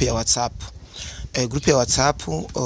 groupe ya WhatsApp. Groupe ya WhatsApp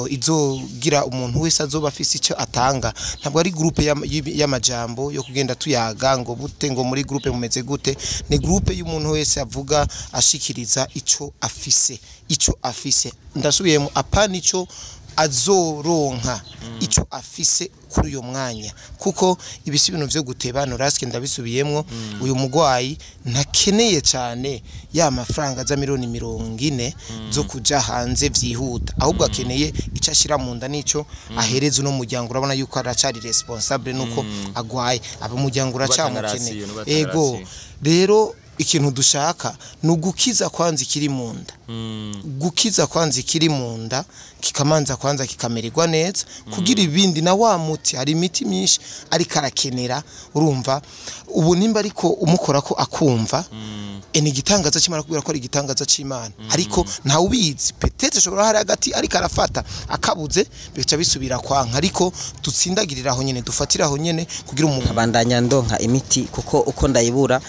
izogira umuntu wese azoba afise icyo atanga. Ntabwo ari groupe y'amajambo yo kugenda tuyaga ngo bute, ngo muri groupe mumeze gute. Ni groupe y'umuntu wese avuga ashikiriza ico afise, ico afise. Ndasubiyemo, apana ico azoronka, ico afise kuri uyo mwanya, kuko ibisi ibintu vyo guteba noraske. Ndabisubiyemwo, uyu mugwayi ntakeneye cyane ya mafaranga za miliyoni 40 zo kuja hanze vyihuta, ahubwo akeneye ico ashira mu nda nico ahereza uno muryango. Urabona yuko aracari responsable nuko agwaye, aba muryango uracamukeneye. Nubatanga Ego. Rasiyo. Rero ikintu dushaka ni ugukiza kwanza ikiri mu nda, gukiza kwanza ikiri mu nda, kikamanza kwanza kikamererwa neza, kugira ibindi na wa muti. Hari imiti myinshi ariko arakenera. Urumva ubu nimba ariko umukora ko akumva, ni igitangaza cy'Imana, kubwira ko ari igitangaza cy'Imana, ariko ntawe ubizi. Peut-être ashobora hari hagati ariko arafata akabuze, bica bisubira kwanka, ariko dutsindagirira aho nyene, dufatira aho nyene kugira umuntu Nkabandanya ndonka imiti, kuko uko ndayibura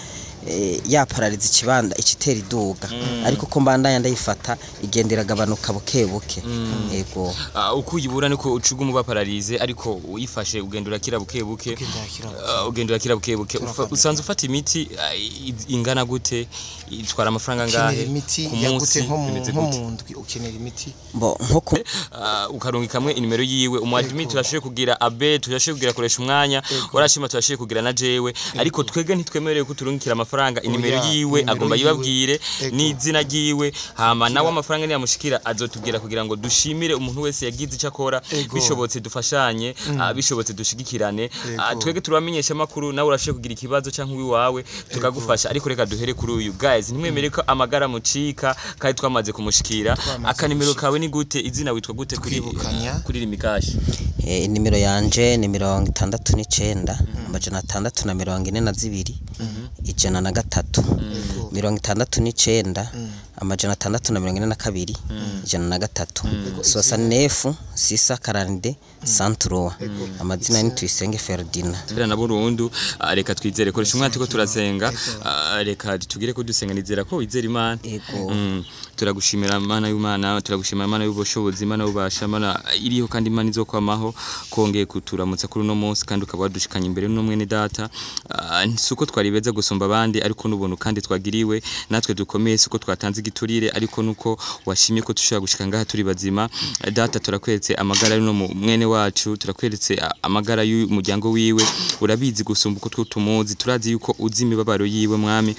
ya paralysie ikibanda ikitera iduga, ariko uko mbandanya ndayifata igenda iragabanuka buke buke, yego. Uko uyibura niko ucuga umuba paralysé, ariko uyifashe ugenda urakira buke buke. Ugenda urakira buke. Ugenda urakira buke buke. Usanzwe ufata imiti ingana gute? Itwara amafaranga ukenera angahe imiti ku yagute munsi? Nko mu Bimeze nko gute? mu ndwi ukenera imiti. Bo nko ku Ukarunga kamwe inimero yiwe umu admin. Turashoboye kugira abe, turashoboye kugira koresha umwanya warashima, turashoboye kugira na jewe, ariko twebwe ntitwemerewe ko turungikira amafaranga inimero Oya, yiwe. inimero Agomba yiwe. yibabwire n'izina ryiwe, hama nawe amafaranga niyamushikira azotubwira kugira ngo dushimire umuntu wese yagize icyo akora. Bishobotse dufashanye, bishobotse dushigikirane. Twebwe turabamenyesha amakuru, nawe urashoboye kugira ikibazo canke uwiwawe tukagufasha, ariko reka duhere kuri uyu. Guys, ntimwemere ko amagara mucika kandi twamaze kumushikira. Twamaze Akanimero gushika. kawe ni gute? Izina witwa gute kuri Twibukanya. kuri Rimikashi? Inimero yanje ni 69 642 103, 69 642 103, 69 642 103. Amazina ni Tuyisenge Ferdinand. Tubera na burundu. Reka twizere, koresha umwana tuko turasenga. Reka tugire ko dusenga, nizera ko wizera Imana. Ego. Turagushimira Mana y'Imana, turagushimira Mana y'ubushobozi, Mana y'ububasha, Mana iriho kandi Imana izokwamaho, kongeye kuturamutsa kuri uno munsi kandi ukaba wadushikanye imbere n'uno mwene data. Si uko twari beza gusumba abandi, ariko n'ubuntu kandi twagiriwe natwe dukomeye, si uko twatanze igiturire, ariko nuko washimye ko dushobora gushika ngaha turi bazima. Data, turakweretse amagara y'uno mwene wacu, turakweretse amagara y'umuryango wiwe. Urabizi gusumba uko twe tumuzi, turazi yuko uzi imibabaro yiwe, mwami.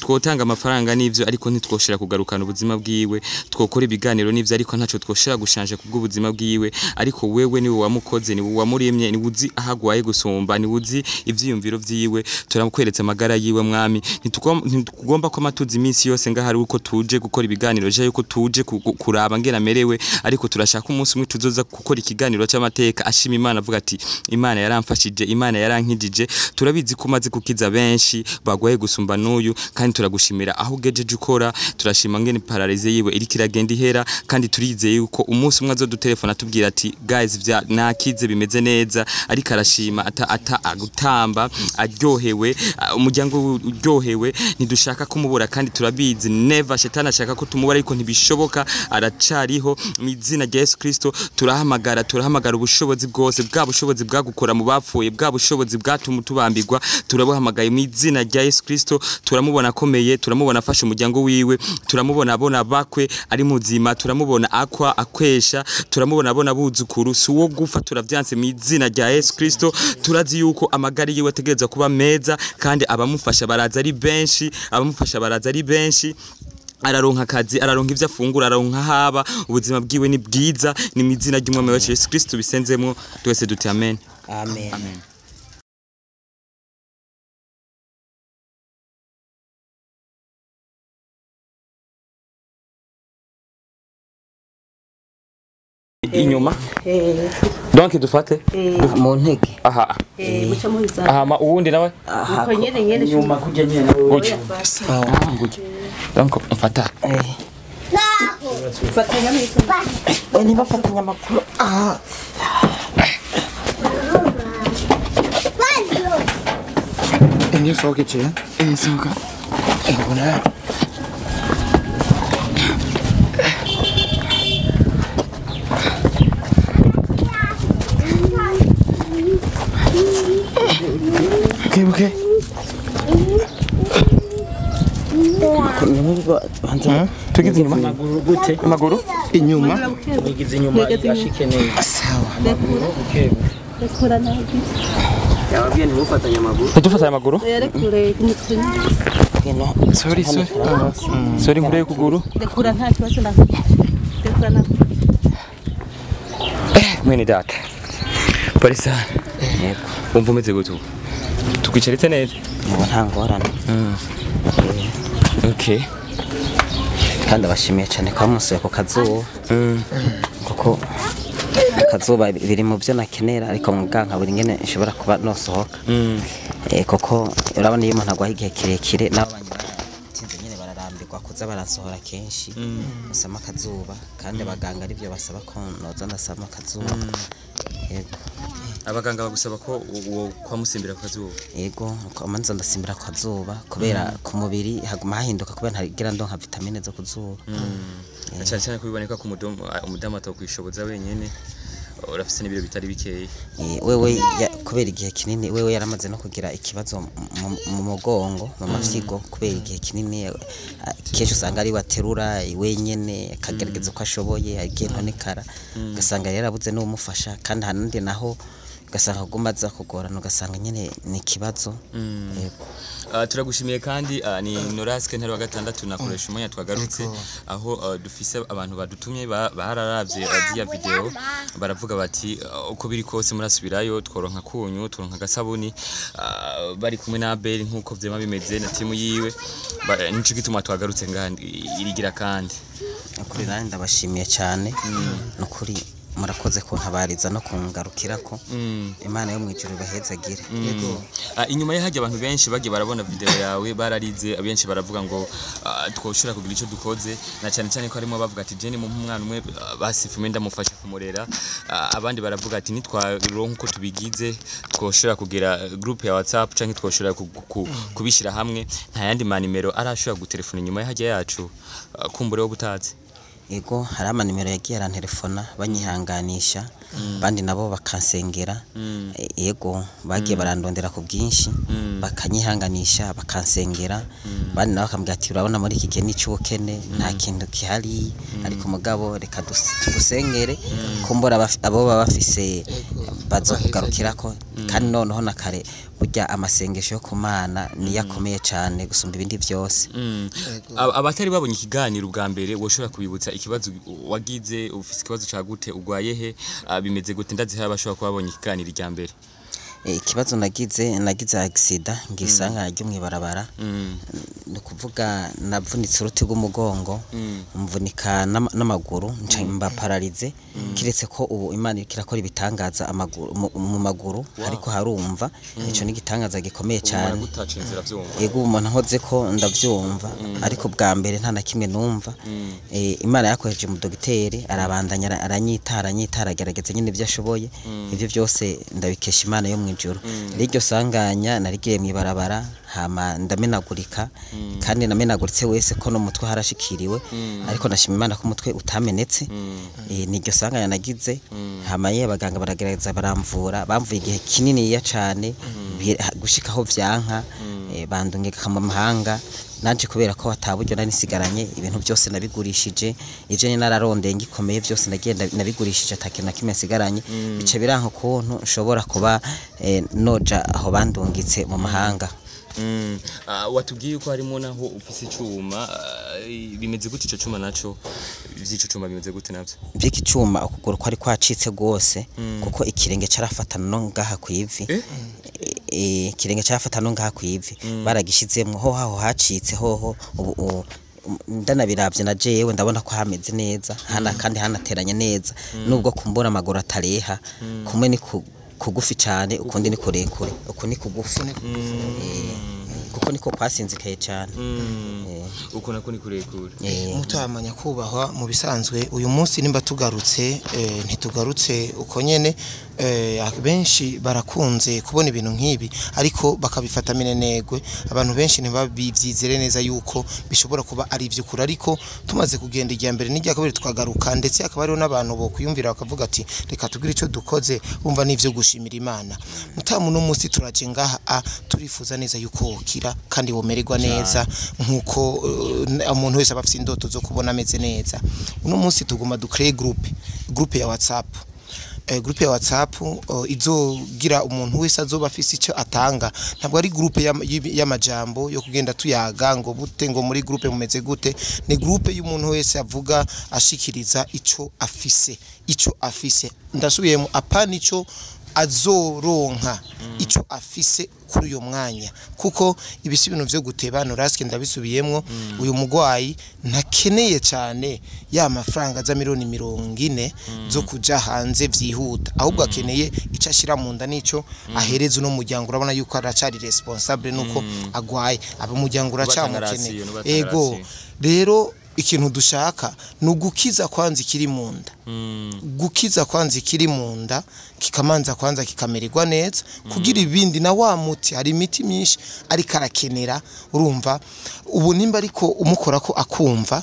Twotanga amafaranga n'ivyo, ariko ntitwoshobora kugarukana ubuzima bwiwe. Twokora ibiganiro n'ivyo, ariko ntaco twoshobora gushanja kubw'ubuzima bwiwe. Ariko wewe niwe wamukoze, niwe wamuremye, niwe uzi aho agwaye gusumba, niwe uzi ivyiyumviro vyiwe. Turamukweretse amagara yiwe, mwami. Ntitugomba ko amatuzi iminsi yose ngaha ari uko tuje gukora ibiganiro je yuko tuje kuraba ngena amerewe, ariko turashaka umunsi umwe tuzoza gukora ikiganiro cy'amateka, ashima Imana, avuga ati: "Imana yaramfashije, Imana yarankijije." Turabizi ko umaze gukiza benshi bagwaye gusumba n'uyu, kandi turagushimira aho ugejeje ukora. Turashima ngene paralysie yiwe iriko iragenda ihera, kandi turizeye yuko umunsi umwe azodutelefona atubwira ati: "Guys, vya nakize, bimeze neza." Ariko arashima ata, ata agutamba aryohewe, umuryango wiwe uryohewe. Ntidushaka kumubura kandi turabizi never shetani ashaka ko tumubura, ariko ntibishoboka, aracariho. Mu izina rya Yesu Kristo turahamagara, turahamagara ubushobozi bwose, bwa bushobozi bwagukora mu bapfuye, bwa bushobozi bwatuma tubambirwa, turabuhamagaye mu izina rya Yesu Kristo. Turamubona akomeye, turamubona afashe umuryango wiwe, turamubona abona bakwe ari muzima, turamubona akwa akwesha, turamubona abona abuzukuru. Si uwo gupfa, turavyanse mu izina rya Yesu Kristo. Turazi yuko amagara yiwe ategerezwa kuba meza, kandi abamufasha baraza ari benshi, abamufasha baraza ari benshi. Araronka akazi, araronka ivyo afungura, araronka haba ubuzima bwiwe ni bwiza. Ni mu izina ry'Umwami wacu Yesu Kristo bisenzemwo twese duti amen. Amen, amen. Inyuma donc dufate Mu ntege. Aha. Muca mubiza. Aha uwundi nawe. Aha. Uko nyene nyene. Nyuma kujya nyine nawe. Gutya, gutya donc mfata. Fatanya neza. We ntibafatanye amakuru. Aha. Ingisohoka ikihe? Ingisohoka. Ingona. Okay. Tugize inyuma Amaguru gute? Amaguru inyuma. Mwigize inyuma ashike neza. Sawa. Buke. Rekura nabi. Yababwiye ntimufatanye amaguru. Ntidufatanye amaguru. Rekure. Sorry sorry. Sorry nkureye kuguru. Rekura nta kibazo nabi. Rekura nabi. Mwene data. Parisa. Yego. Wumva umeze gute? Tukwicaritse neza. Ubu nta ngorane. Okay. Kandi abashimiye cyane kwa musuye ku kazuba. Kuko akazuba biri mu byo nakenera, ariko muganga buri ngene nshobora kuba nosohoka. Kuko urabona iyo umuntu agwaye igihe kirekire n'abanyi baratinze nyine bararambirwa kuza baransohora kenshi. Usama akazuba kandi abaganga aribyo basaba ko noza ndasama akazuba. Yego. Abaganga bagusaba ko uwo kwa musimbira ku kazuba. Yego, amanza ndasimbira ku kazuba kubera ku mubiri haguma hahinduka kubera ntagira ndonka vitamine zo kuzuba. Cyane cyane ko biboneka ko umudamu atokwishoboza wenyene, urafise n'ibiro bitari bikeye. Wewe kubera igihe kinini wewe yaramaze no kugira ikibazo mu mugongo, mu mafyigo kubera igihe kinini kenshi usanga ari waterura wenyene akagerageza uko ashoboye agiye ntonekara, ugasanga yarabuze n'umufasha, kandi hanandi naho ugasanga gumaza kugorana, ugasanga nyene ni ikibazo. Yego. Turagushimiye kandi ni Noraske ntari wa gatandatu nakoresha umwanya twagarutse aho dufise abantu badutumye bararavye ziya video baravuga bati uko biri kose murasubirayo tworonka kunyu tworonka gasabuni, bari kumwe na Abel nkuko vyema bimeze na timu yiwe, nico gituma twagarutse ngandi irigira kandi ukuri nandi ndabashimiye cyane nukuri murakoze kuntabariza no kungarukirako. Imana yo mwijuru bahezagire. Yego. Inyuma y'ahajya abantu benshi bagiye barabona video yawe bararize, abenshi baravuga ngo twoshura kugira ico dukoze, na cyane cyane ko harimo bavuga ati Jenny mu mwana umwe basifume ndamufasha kumurera, abandi baravuga ati nitwaronka uko tubigize twoshura kugira group ya WhatsApp canke twoshura kubishira hamwe, nta yandi manimero arashobora gutelefona inyuma y'ahajya yacu kumbure wo butazi. Ego, hari amanimero yagiye arantelefona banyihanganisha, bandi nabo bakansengera. Ego, bagiye barandondera ku bwinshi bakanyihanganisha bakansengera, bandi nabo bakambwira ati urabona muri iki gihe n'icubukene nta kintu kihari, ariko mugabo reka tugusengere kumbura abo baba bafise bazokugarukirako. Kandi noneho na kare burya amasengesho yo ku Mana niyo akomeye cyane gusumba ibindi byose. Abatari babonye ikiganiro ubwa mbere woshobora kubibutsa ikibazo wagize, ufise ikibazo ca gute, ugwaye he, bimeze gute? Ndazi hari abashobora kuba babonye ikiganiro irya mbere. Ikibazo nagize accident ngisanga ryo mwibarabara. Ni kuvuga navunitse uruti rw'umugongo, mvunika n'amaguru nca mba paralize, kiretse ko ubu Imana ikirakora ibitangaza amaguru mu maguru ariko harumva. Ico ni igitangaza gikomeye cyane. Yego, umuntu nkoze ko ndavyumva, ariko bwa mbere nta na kimwe numva. Imana yakoresheje mu dogiteri arabandanya aranyita aragerageza nyine ibyo ashoboye. Ivyo byose ndabikesha Imana yo mwijuru. N'iryo sanganya narigiye mwibarabara hama ndamenagurika, kandi namenaguritse wese ko no mutwe harashikiriwe, ariko ndashima Imana ko umutwe utamenetse. N'iryo sanganya nagize hama ye abaganga baragerageza baramvura, bamvuye igihe kinini ya cane gushikaho vyanka, bandungika mu mahanga. Nanje kubera ko ataburyo nari nsigaranye, ibintu byose nabigurishije, ivyo ni nararondeye ngikomeye byose nagenda nabigurishije atakintu na kimwe nsigaranye, bice biranka ukuntu nshobora kuba noja aho bandungitse mu mahanga. Watubwiye ko harimo naho ufise icuma, bimeze gute ico cuma naco? Ivyico cuma bimeze gute navyo? Vyiki cuma ukuguru ko ari kwacitse gose, kuko ikirenge carafatana no ngaha kwivi. Ikirenge carafatana no ngaha kwivi, baragishizemwo ho haho hacitse hoho. Ubu ndanabiravye na jewe ndabona ko hameze neza hana, kandi hanateranye neza, nubwo kumbura amaguru atareha kumwe ni kugufi cyane, ukundi ni kurekure, uku ni kugufi kuko niko kwasinzikaye cyane. Uko nako ni kurekure. Mutamanya kubahwa mu bisanzwe uyu munsi nimba tugarutse, ntitugarutse uko nyene, Benshi barakunze kubona ibintu nk'ibi ariko bakabifata minenegwe. Abantu benshi ntibabivyizere neza yuko bishobora kuba ari ivy'ukuri, ariko tumaze kugenda irya mbere n'irya kabiri tukagaruka, ndetse hakaba hariho n'abantu bo kwiyumvira bakavuga ati reka tugire ico dukoze, bumva n'ivyo gushimira Imana. Mutamu no munsi turaje ngaha turifuza neza yuko wokira kandi womererwa neza nkuko umuntu wese aba afise indoto zo kubona ameze neza. Uno munsi tuguma ducree groupe ya WhatsApp. Groupe ya WhatsApp izogira umuntu wese azoba afise icyo atanga. Ntabwo ari groupe y'amajambo yo kugenda tuyaga ngo bute ngo muri groupe mumeze gute. Ni groupe y'umuntu wese avuga ashikiriza ico afise, ndasubiyemo, apana ico azoronka, ico afise kuri uyo mwanya, kuko ibisi ibintu vyo guteba noraske ndabisubiyemwo. Uyu mugwayi ntakeneye cyane ya mafaranga za miliyoni 40 zo kuja hanze vyihuta, ahubwo akeneye ico ashira mu nda nico ahereza uno muryango. Urabona yuko aracari responsable nuko agwaye, aba muryango uracamukeneye. Ego rero ikintu dushaka nugukiza kwanza ikiri mu nda, gukiza kwanza ikiri mu nda kikamanza kwanza kikamererwa neza, kugira ibindi na wa muti. Hari imiti myinshi ariko arakenera, urumva ubu nimba ariko umukora ko akumva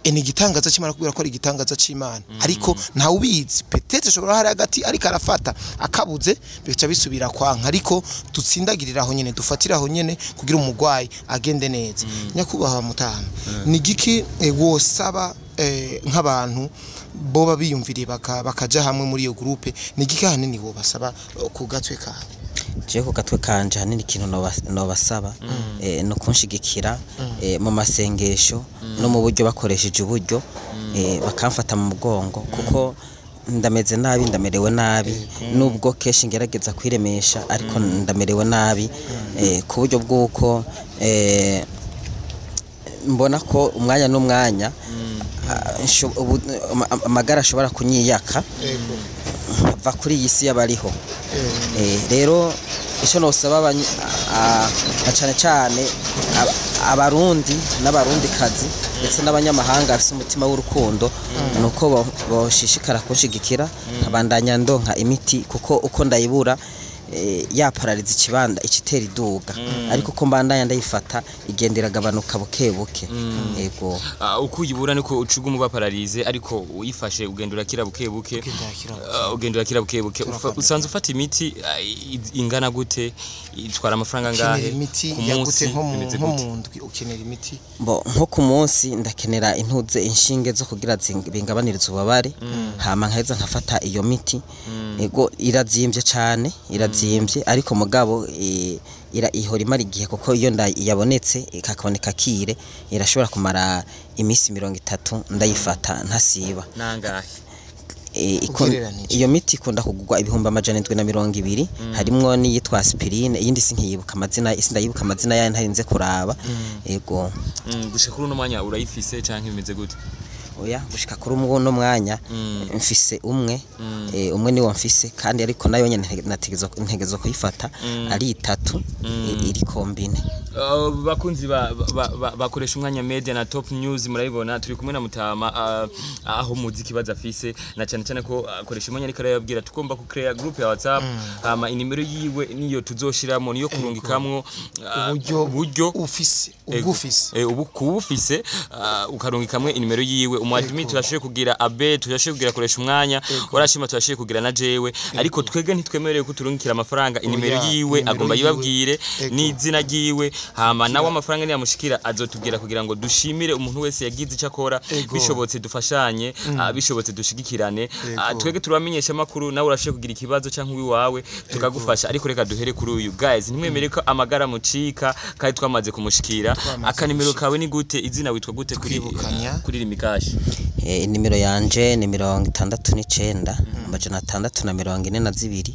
ni igitangaza cy'Imana, kubera ko ari igitangaza cy'Imana, ariko nta ubizi peut-être ashobora hari hagati ariko arafata akabuze bica bisubira kwanka, ariko dutsindagirira aho nyene, dufatira aho nyene kugira umugwayi agende neza. Nyakubahwa mutama, ni giki wosaba nk'abantu boba biyumviriye bakaja hamwe muri iyo groupe? Ni giki hanini wobasaba ku gatwe kawe? Je ku gatwe kanje hanini ikintu nobasaba no kunshigikira mu masengesho no mu buryo bakoresheje uburyo, bakamfata mu mugongo, kuko ndameze nabi, ndamerewe nabi, nubwo kenshi ngerageza kwiremesha ariko ndamerewe nabi, ku buryo bw'uko mbona ko umwanya n'umwanya amagara ashobora kunyiyaka va kuri iyi si y'abariho. Rero icyo nosaba cyane cyane abarundi n'abarundikazi ndetse n'abanyamahanga bafite umutima w'urukundo, nuko boshishikara kunshigikira nkabandanya ndonka imiti, kuko uko ndayibura yaparariza ikibanda ikitera iduga, ariko uko mbandanya ndayifata igenda iragabanuka buke buke. Yego uko uyibura niko ucuga umubapararize, ariko uyifashe ugenda urakira buke buke, ugenda urakira buke buke. Usanze ufata imiti ingana gute? Itwara amafaranga angahe ku munsi? Nko mu ndwi ukenera imiti nko ku munsi ndakenera intuze inshinge zo kugira bingabanirize ububabare, hama nkaheza nkafata iyo miti. Ego irazimbye cyane, irazimbye, ariko mugabo ihora imara igihe, kuko iyo yabonetse ikakaboneka kire irashobora kumara iminsi 30 ndayifata ntasiba. Nangahe iyo miti ikunda kugurwa 720,000, harimwo n'iyitwa aspirine, iyindi sinkiyibuka amazina, sindayibuka amazina yayo ntarinze kuraba. Ego gushika kuri uno mwanya urayifise canke bimeze gute? Oya, gushika kuri uno mwanya mfise umwe, umwe niwo mfise, kandi ariko nayo nyene ntegezo kuyifata ari itatu iri kombine. Bakunzi bakoresha umwanya media na Top News, murabibona turi kumwe na Mutama aho muziki baza afise, na cyane cyane ko akoresha umwanya ariko arababwira tugomba ku create group ya WhatsApp, hama inimero yiwe niyo tuzoshiramo, niyo kurungikamwo uburyo ufise ubufise ubu kubufise, ukarungikamwe inimero yiwe. Umwadmi turashoye kugira abe, turashoye kugira koresha umwanya warashima, turashoye kugira na jewe, ariko twege ntitwemerewe kuturungikira amafaranga. Inimero yiwe agomba yibabwire n'izina ryiwe, hama nawe amafaranga niyamushikira azotubwira kugira ngo dushimire umuntu wese yagize icyo akora, bishobotse dufashanye, bishobotse dushigikirane. Twege turabamenyesha amakuru, nawe urashoye kugira ikibazo canke uwiwawe tukagufasha, ariko reka duhere kuri uyu guys. Ntimwemere ko amagara mucika kandi twamaze kumushikira. Akanimero kawe ni gute? Izina witwa gute kuri Rimikashi? Inimero yanje ni 69 642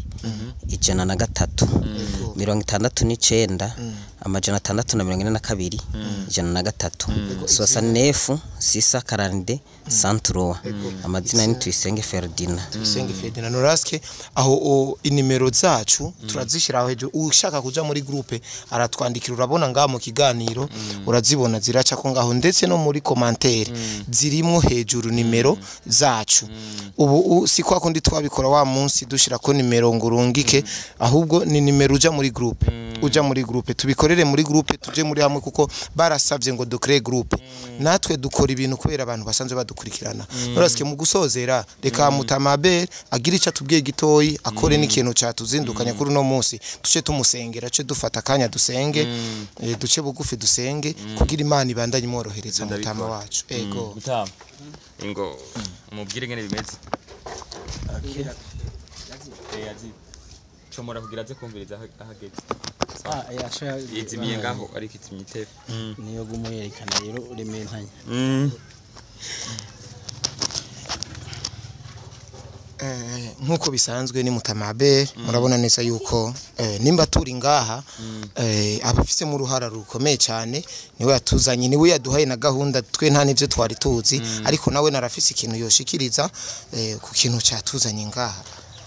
103, 69 642 103 69 642 103. Amazina ni Tuyisenge Ferdinand. Tuyisenge Ferdinand Noraske. Aho inimero zacu turazishyira aho hejuru, ushaka kuja muri groupe aratwandikira, urabona ngaha mu kiganiro urazibona ziraca ko ngaho, ndetse no muri commentaire zirimo hejuru nimero zacu. Ubu si kwa kundi twabikora wa munsi dushira ko nimero ngo urungike, ahubwo ni nimero uja muri groupe, uja muri groupe tubikorere muri groupe, tuje muri hamwe, kuko barasavye ngo dukree groupe. Natwe dukora ibintu kubera abantu basanzwe badukurikirana. Noraske mu gusozera reka Mutama Abel agira ico atubwiye gitoyi, akore n'ikintu catuzindukanye kuri uno munsi, tuce tumusengera, tuce dufata akanya dusenge, duce bugufi dusenge kugira Imana ibandanye imworohereza Mutama wacu. Ego Mutama, ingo umubwire ngene bimeze. Chomora kugira aze kumviriza ahageze. Izimiye ngaho ariko izimye itebe. Niyo gumuyerekana rero urementanya. Nkuko bisanzwe ni Mutama Abel, murabona neza yuko nimba turi ngaha abafise mu ruhara rukomeye cyane, niwe yatuzanye, niwe yaduhaye na gahunda, twe nta nivyo twari tuzi, ariko nawe narafise ikintu yoshikiriza ku kintu cyatuzanye ngaha.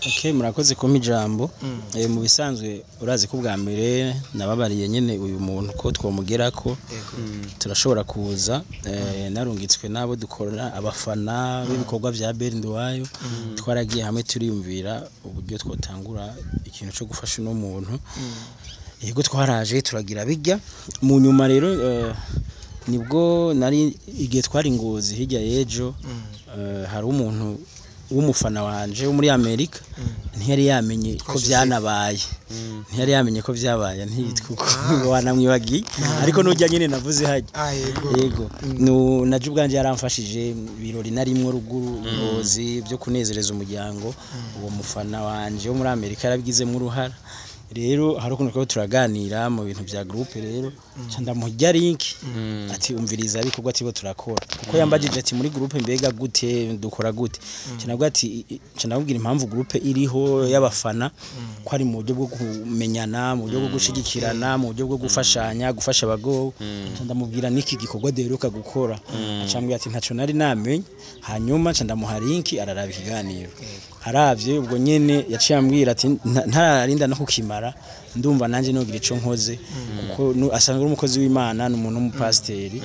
Okay, murakoze kumpa ijambo. Mu bisanzwe urazi ko bwa mbere nababariye nyene uyu muntu ko twomugerako, turashobora kuza narungitswe nabo dukora abafana b'ibikorwa vya Abel Nduwayo, twaragiye hamwe turiyumvira uburyo twotangura ikintu cyo gufasha uno muntu. Yego twaraje turagira bijya mu nyuma rero nibwo nari igihe twari Ngozi hirya y'ejo, hari umuntu w'umufana wanje wo muri Amerika ntiyari yamenye ko byanabaye, ntiyari yamenye ko byabaye, ntitwuko wanamwibagiye, ariko nujya nyine navuze hajya. Yego naje ubwanje yaramfashije ibirori narimwo ruguru Ngozi byo kunezereza umuryango. Uwo mufana wanje wo muri Amerika yarabigizemo uruhara. Rero hari ukuntu twari turaganira mu bintu bya groupe, rero ndamuha link ati umviriza ibikorwa ati turakora, kuko yambajije ati muri groupe mbega gute dukora gute, nabwo ati nabwira impamvu groupe iriho y'abafana, ko ari mu buryo bwo kumenyana, mu buryo bwo gushigikirana, mu buryo bwo gufashanya, gufasha abagowe. Ndamubwira niki gikorwa duheruka gukora, acambwira ati ntaco nari namenye. Hanyuma ndamuha link araraba ikiganiro, aravye ubwo nyene yaciye ambwira ati ntararinda no kukimara, ndumva nanje nogira ico nkoze, kuko asanzwe ari umukozi w'Imana, ni umuntu w'umupasiteri.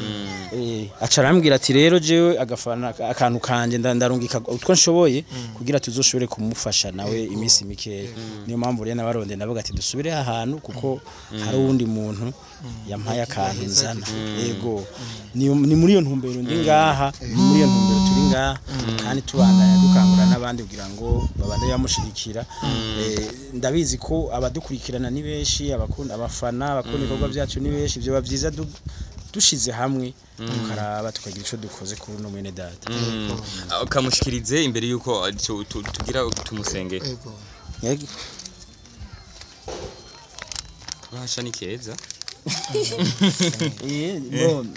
Aca arambwira ati rero jewe agafana akantu kanje ndarungika utwo nshoboye kugira tuzoshobore kumufasha nawe iminsi mikeya. Niyo mpamvu rero nabaronde ndavuga ati dusubire ahantu, kuko hari uwundi muntu yampaye akantu nzana. Yego ni muri iyo ntumbero ndi ngaha, ni muri iyo ntumbero turi ngaha, kandi tubandanya dukangura n'abandi kugira ngo babandanye bamushigikira. Ndabizi ko abadukurikirana ni benshi, abakunda abafana abakunda ibikorwa byacu ni benshi, byo byiza dushize hamwe tukaraba tukagira ico dukoze kuri no mwene data. Ukamushikirize imbere yuko tugira tumusenge. Yego. Basha ni keza.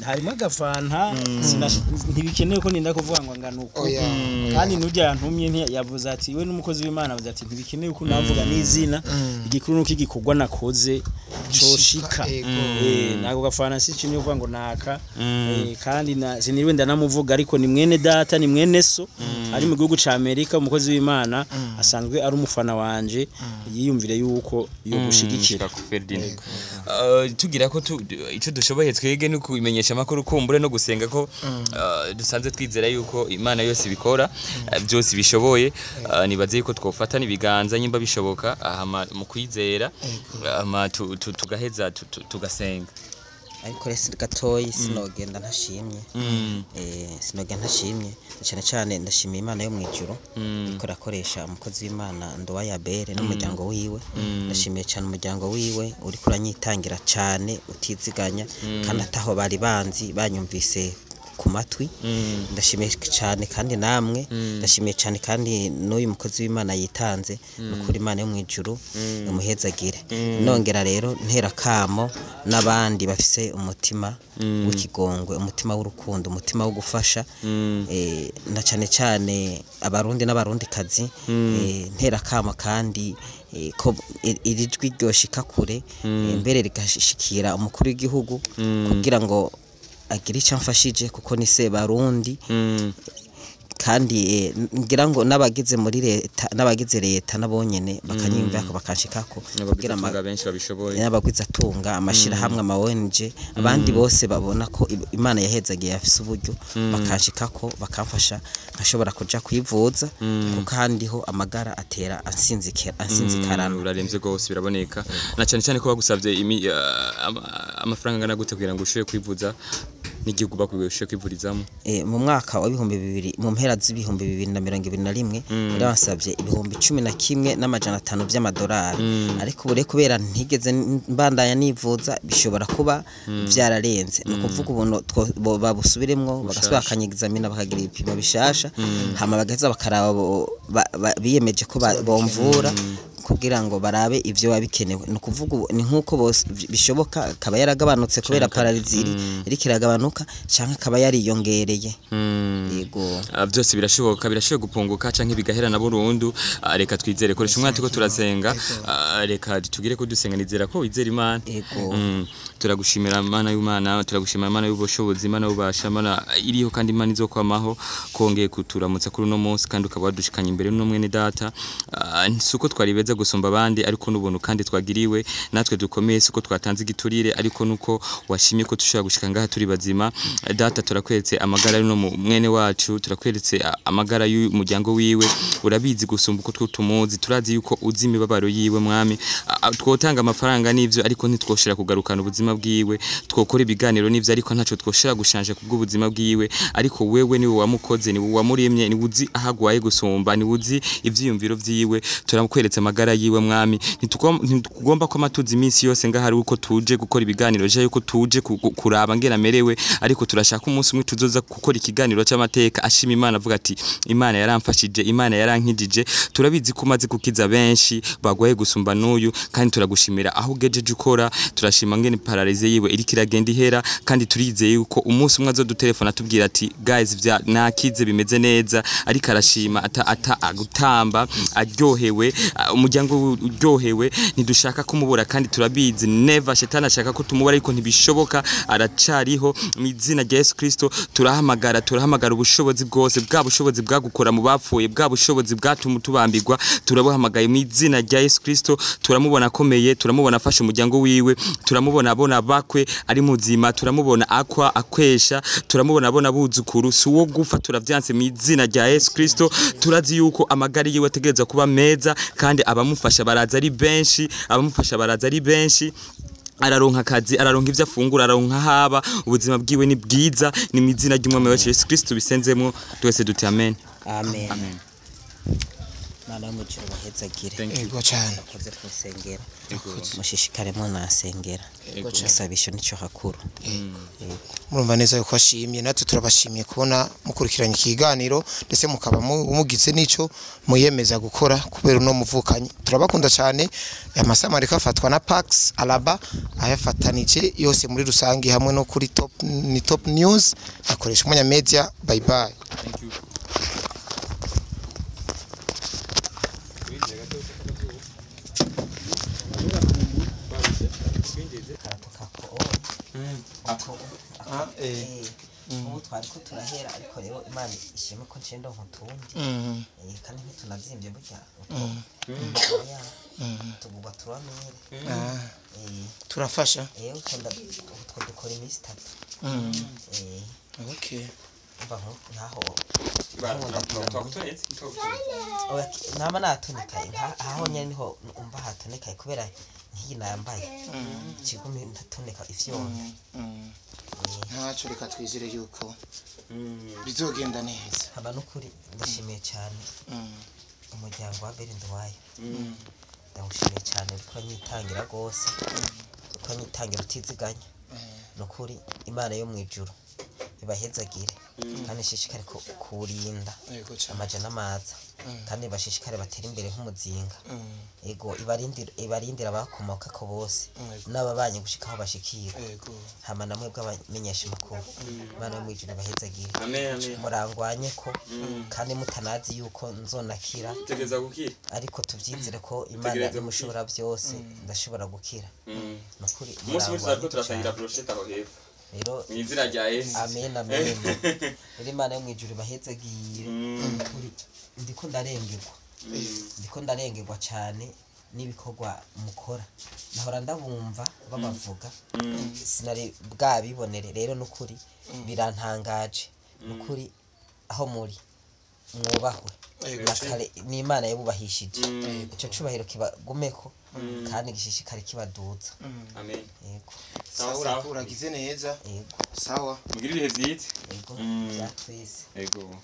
Harimo agafanta, ntibikenewe ko ninda kuvuga ngo ngana uko, kandi nujya yantumye yavuze ati we n'umukozi w'Imana avuze ati ntibikenewe ko navuga n'izina, igikuru nuko igikorwa nakoze coshika. Nako gafanta si kimwe uvuga ngo naka, kandi siniriwe ndanamuvuga, ariko ni mwene data, ni mwene so, ari mu gihugu ca Amerika, umukozi w'Imana asanzwe ari umufana wanje, yiyumvire yuko yo gushigikira. Tugira ko ico dushoboye twege no kubimenyesha makuru kumbure no gusenga ko dusanze twizera yuko Imana yose ibikora byose bishoboye. Nibaze yuko twofata nibiganza nyimba bishoboka mu kwizera tugaheza tugasenga. Ariko resi gatoyi sinogenda ntashimye, sinogenda ntashimye cyane cyane ndashimiye Imana yo mu ijuru ikorakoresha umukozi w'Imana Nduwayo Abel n'umuryango wiwe. Ndashimiye cyane umuryango wiwe uri kuranyitangira cyane utiziganya, kandi ataho bari banzi banyumvise ku matwi. Ndashimiye cyane kandi namwe, ndashimiye cyane kandi n'uyu mukozi w'Imana yitanze, nukuri Imana yo mu ijuru imuhezagire. Nongera rero ntera kamo n'abandi bafise umutima w'ikigongwe, umutima w'urukundo, umutima wo gufasha, na cyane cyane abarundi n'abarundikazi, ntera kama kandi ko iri jwi ryoshika kure, mbere rigashikira umukuru w'igihugu kugira ngo agire icyo amfashije, kuko ni se barundi. Kandi ngira ngo n'abagize muri leta, n'abagize leta nabonyene bakanyimva ko bakanshikako, kugira benshi babishoboye, n'abagwiza tunga amashira hamwe ama ONG, abandi bose babona ko Imana yahezagiye afise uburyo, bakanshikako bakamfasha nkashobora kuja kwivuza, kuko handiho amagara atera ansinzikarana. Uraremvye gose biraboneka, na cyane cyane ko bagusavye amafaranga angana gute kugira ngo ushobore kwivuza n'igihugu bakubwiye kwivurizamo? Mu mwaka wa 2000, mu mpera z'2021, bari bansabye 11,500 by'amadolari, ariko ubu kubera ntigeze mbandanya nivuza bishobora kuba byararenze. Ni ukuvuga ubu babusubiremwo, bagasubira bakanyegizamina, bakagira ibipimo bishasha, hama bagaheza bakaraba biyemeje ko bomvura kugira ngo barabe ivyo babikenewe. Ni ukuvuga ni nkuko bose bishoboka akaba yaragabanutse kubera paralysie iriko iragabanuka, canke akaba yariyongereye. Yego, byose birashoboka, birashoboka gupunguka canke bigahera na burundu. Reka twizere, koresha umwana tuko turasenga, reka tugire ko dusenga, nizera ko wizera Imana. Yego. Turagushimira Imana y'Imana, turagushimira Imana y'ubushobozi, Imana y'ububasha, Imana iriho kandi Imana izokwamaho, kongeye kuturamutsa kuri uno munsi kandi ukaba wadushikanye imbere n'umwe ni data. Suko twari beza gusumba abandi, ariko n'ubuntu kandi twagiriwe natwe dukomeye, suko twatanze igiturire, ariko nuko washimye ko tushobora gushika ngaha turi bazima. Data, turakweretse amagara y'uno mwene wacu, turakweretse amagara y'umuryango wiwe, urabizi gusumba uko tumuzi, turazi yuko uzi imibabaro yiwe mwami. Twotanga amafaranga n'ivyo, ariko ntitwoshira kugarukana ubuzima bwiwe, twokora ibiganiro n'ivyo, ariko ntaco twoshira gushanje kubw'ubuzima bwiwe. Ariko wewe niwe wamukoze, niwe wamuremye, niwe uzi ahagwaye gusumba, niwe uzi ivyiyumviro vyiwe. Turamukweretse amagara yiwe mwami. Ntitugomba ko amatuzi iminsi yose ngahari uko tuje gukora ibiganiro, je yuko tuje kuraba ngena merewe, ariko turashaka umunsi umwe tuzoza gukora ikiganiro cy'amateka ashima Imana, avuga ati Imana yaramfashije, Imana yarankijije. Turabizi ko umaze gukiza benshi bagwaye gusumba n'uyu, kandi turagushimira aho ugejeje ukora. Turashima ngene paralysie yiwe iriko iragenda ihera, kandi turizeye yuko umunsi umwe azodutelefona atubwira ati guys vya nakize bimeze neza, ariko arashima ata agutamba aryohewe, umuryango uryohewe. Ntidushaka kumubura kandi turabizi never shetani ashaka ko tumubura, ariko ntibishoboka, aracariho. Mu izina rya Yesu Kristo turahamagara, turahamagara ubushobozi bwose, bwa bushobozi bwagukora mu bapfuye, bwa bushobozi bwatuma tubambirwa, turabuhamagaye mu izina rya Yesu Kristo. Turamubona akomeye, turamubona afashe umuryango wiwe, turamubona abona bakwe ari muzima, turamubona akwa akwesha, turamubona abona buzukuru, si uwo gufa, turavyanse mu izina rya Yesu Kristo. Turazi yuko amagara yiwe ategerezwa kuba meza, kandi abamufasha baraza ari benshi, abamufasha baraza ari benshi. Araronka akazi, araronka ivyo afungura, araronka haba, ubuzima bwiwe ni bwiza. Ni mu izina ry'Umwami wacu Yesu Kristo bisenzemwo twese duti amen. Amen. Imana yo mu ijuru bahezagire. Yego cyane. Bakoze kunsengera, mushishikaremo nasengera, igisabisho nico hakuru. Murumva neza yuko ashimye, natwe turabashimiye kubona mukurikiranye ikiganiro, ndetse mukaba mugize nico muyemeza gukora kubera uno muvukanyi. Turabakunda cyane. Amasaha ariko afatwa na Pax Alaba ayafatanije yose muri rusange hamwe no kuri Top, ni Top News akoresha Umunya Media. Bye bye. Thank you. Ubu twari ko turahera, ariko rero Imana ishime ko nciye ndonka utundi, kandi ntitunazimbye burya, tugugwa turamere. Turafasha. Utwo dukora iminsi 3. Okay. Umva nkaho nama natonekaye, aho nyene niho umva hatonekaye, kubera nk'iyi nambaye ikigumi ntatoneka ifyonda. Ntaco, reka twizere yuko bizogenda neza. Haba n'ukuri ndashimiye cyane umuryango wa Belinduwayo, ndawushimiye cyane kuko nyitangira rwose, kuko nyitangira utiziganya. Nukuri Imana yo mu ijuru ibahezagire. Kandi ishishikare kuwurinda Yego cyane. amaja n'amaza, kandi bashishikare batere imbere nk'umuzinga. Ego, ibarindira abakomokako bose Yego. n'ababanyi gushika aho bashikira. Yego. Hama namwe bw'abamenyesha makuru, Imana yo mw'ijuru ibahezagire. Amen, amen. Murangwanye ko kandi mutanazi yuko nzonakira. Tegereza gukira. Ariko tuvyizere ko Imana Tegereza imushobora byose, ndashobora gukira nukuri. Umunsi wese Murangwanye turiko turasangira cane. brochette aho hepfo. Rero mu izina rya Yesu. Amen, amen. Rero Imana yo mw'ijuru ibahezagire. Nukuri ndiko ndarengerwa, ndiko ndarengerwa cyane n'ibikorwa mukora. Nahora ndabumva babavuga, sinari bwabibonere. Rero nukuri birantangaje, nukuri aho muri mwubahwe. Yego. Nakare ni Imana yabubahishije, icyo cubahiro kibagumeko kandi gishishikare kibaduza. Amen. Yego. Sawa. Sawa. Sawa. Uragize neza. Yego. Sawa. Mugire ibihe byiza. Yego, bya twese. Yego.